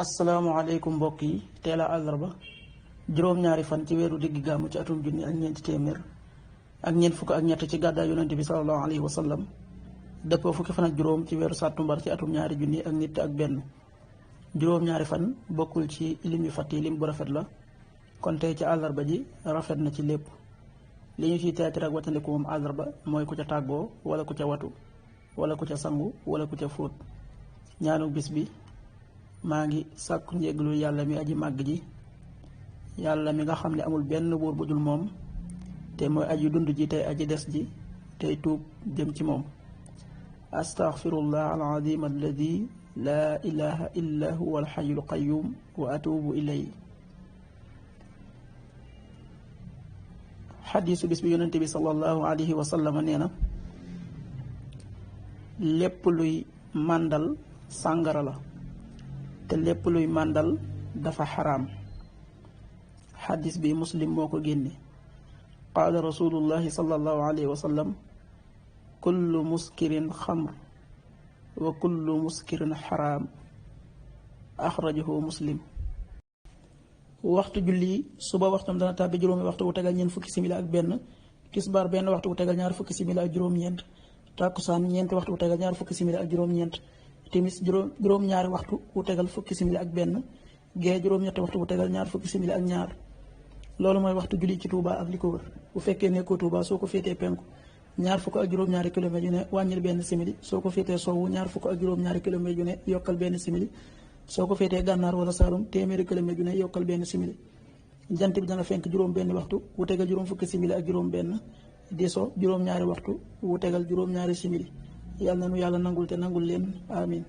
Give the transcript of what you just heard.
asalaamaaleykum mbokk yi teel a àllarba juróom-ñaari fan ci weeru diggi gàmmu ci atum junni ak ñeenti téeméer ak ñeent fukk ak ñett ci gàddaay yonente bi sallallahu alayhi wa sallam dëppoo fukki fan ak juróom ci weeru sàttumbar ci atum ñaari junni ak nit ak benn. juróom-ñaari fan bokkul ci lim yu fàtt yi lim bu rafet la kon tey ci àllarba ji rafet na ci lépp li ñu ciy teeti rek watandiku moom àllarba mooy ku ca tàggoo wala ku ca watu wala ku ca sangu wala ku ca fóot. ñaanu bis bi maa ngi sàkku njéggalu yàlla mi aji màgg ji, yàlla mi nga xam ne amul benn buur bu dul moom te mooy aji dund ji tey aji des ji tey tuub jëm ci moom. astaghfirullah alazim alladi laa ilaha illa huwa alxayul qayyum wa atubu ilay. xadiisu bis bi yonente bi sallallahu alayhi wa sallam nee na lépp luy màndal sàngara la te lépp luy màndal dafa xaraam. xadis bi muslim moo ko génne. qaala rasulullahi sallallahu alayhi wa sallam kullu muskirin xamr wa kullu muskirin xaraam axrajahu muslim. waxtu julli suba waxtam dana tàbbi juróomi waxtu wu tegal ñeent fukki simili ak benn, tisbaar benn waxtu wu tegal ñaar fukki simili ak juróom-ñeent, tàkkusaan ñeenti waxtu wu tegal ñaar fukki simili ak juróom-ñeent, timis juróom-ñaari waxtu wu tegal fukki simili ak benn, gee juróom-ñetti waxtu wu tegal ñaar fukki simili ak ñaar. loolu mooy waxtu julli ci Touba ak li ko wër. bu fekkee nekkoo Touba soo ko féetee penku ñaar fukk ak juróom-ñaari kilomètres yu ne wàññil benn simili, soo ko féetee sowwu ñaar fukk ak juróom-ñaari kilomètres yu ne yokkal benn simili, soo ko féetee gànnaar wala Saalum téeméeri kilomètres yu ne yokkal benn simili. jant bi dana fenk juróom benn waxtu wu tegal juróom fukki simili ak juróom benn, di so juróom-ñaari waxtu wu tegal juróom-ñaari simili. yàlla na nu yàlla nangul te nangul leen amin.